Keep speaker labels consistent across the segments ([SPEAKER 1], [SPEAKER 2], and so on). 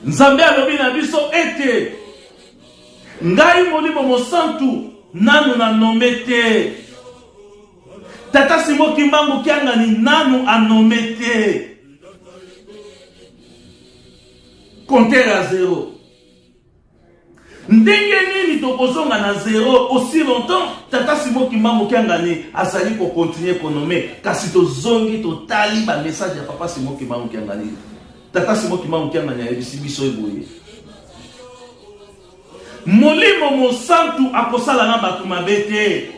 [SPEAKER 1] Nzambe alobi na biso ete ngai Molimo Mosantu nanu na nome te. Tata Simon Kimbangu Kiangani nanu anome te. Compteur à zero. Ndenge nini tokozonga na zero aussi longtemps Tata Simon Kimbangu Kiangani azali ko continuer ko nommer? Kasi tozongi totali ba message ya Papa Simon Kimbangu Kiangani. Tata Simon Kimbangu Kiangani ayebisi biso eboye. Molimo Mosantu akosala na bato mabe te.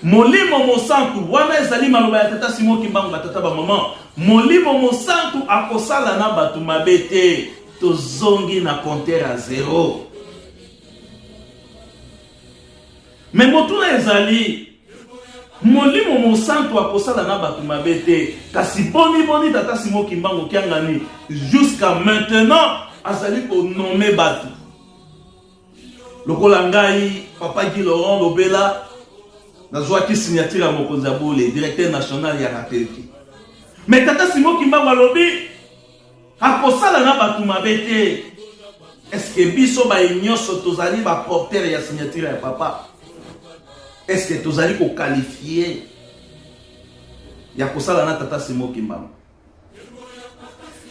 [SPEAKER 1] Molimo Mosantu, wana ezali maloba ya Tata Simon Kimbangu, batata ba mama. Molimo Mosantu akosala na bato mabe te. Tozongi na compteur ya zero. Me motuna ezali, Molimo Mosantu akosala na bato mabe te, kasi boni boni Tata Simon Kimbangu Kiangani jusqu'à maintenant azali ko nommer bato lokola ngai Papa Guy Laurent Lobela nazwaki signature ya mokonzi ya bole directeur national ya Ratelki. Mais Tata Simon Kimbangu alobi akosala na bato mabe te. Est-ce que biso baye nyonso tozali ba porteur ya signature ya papa? Est-ce que tozali ko qualifier ya kosala na Tata Simon Kimbangu?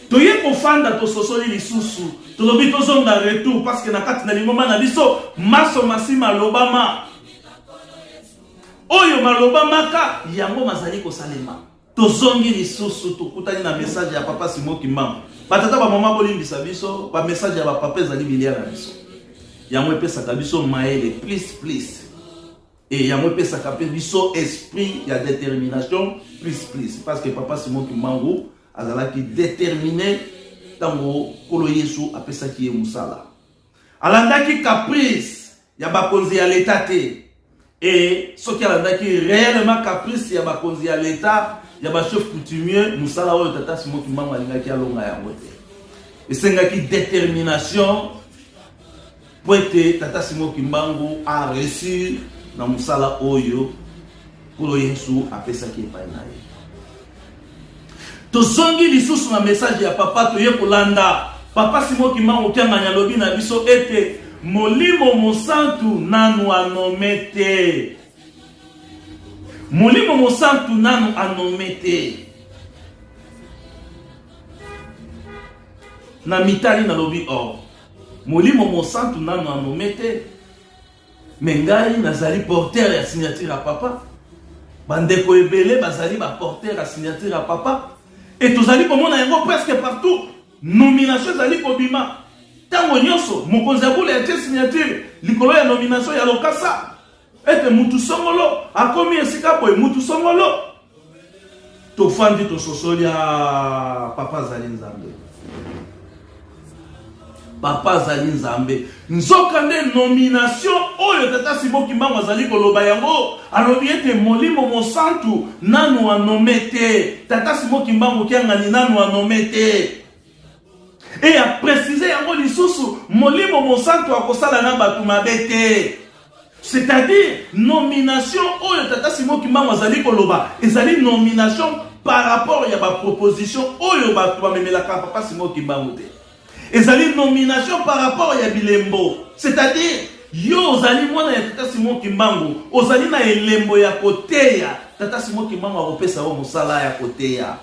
[SPEAKER 1] Toye kofanda tososoli lisusu, tolobi tozonga retour parce que na kati na lingomba na biso maso masi malobama oyo malobamaka yango mazali kosalema. Tozongi lisusu tokutani na message ya Papa Simon Kimbangu. Batata ba mama bolimbisa biso, ba message ya ba papa ezali bilia na biso. Yango epesaka biso mayele plus plus. Et yango epesaka pe biso esprit ya détermination plus plus parce que Papa Simon Kimbangu azalaki déterminé ntango Nkolo Yesu apesaki ye mosala. Alandaki caprice ya bakonzi ya leta te. Et soki alandaki réellement caprice ya bakonzi ya leta ya ba chef coutumier, mosala oyo Tata Simon Kimbangu alingaki alonga yango te. Esengaki détermination po ete Tata Simon Kimbangu a réussir na mosala oyo Nkolo Yesu apesaki epai na ye. Tozongi lisusu na message ya papa, toye kolanda Papa Simon Kimbangu Kiangani alobi na biso ete Molimo Mosantu nanu anome te. Molimo Mosantu nanu anome te. Na mitali nalobi or Molimo Mosantu nanu anome te. Mais ngai nazali porteur ya signature ya papa. Bandeko ebele bazali ba porteur ya signature ya papa. Et tozali komona yango presque partout. Nomination ezali kobima ntango nyonso. Mokonzi ya bule atie signature likolo ya nomination ya lokasa ete mutu songolo akomi esika boye, mutu songolo. Tofandi tososoli, ah, papa azali Nzambe, papa azali Nzambe. Nzoka nde nomination oyo Tata Simon Kimbangu azali koloba yango, alobi ete Molimo Mosantu nanu anome te. Tata Simon Kimbangu Kiangani nanu anome te. E a préciser yango lisusu, Molimo Mosantu akosala na bato mabe te. C'est-à-dire nomination oyo Tata Simon Kimbangu azali koloba ezali nomination par rapport ya ba proposition oyo bato bamemelaka Papa Simon Kimbangu te. Ezali nomination par rapport ya bilembo. C'est-à-dire yo ozali mwana ya Tata Simon Kimbangu, ozali na elembo ya koteya. Tata Simon Kimbangu akopesa yo mosala ya koteya.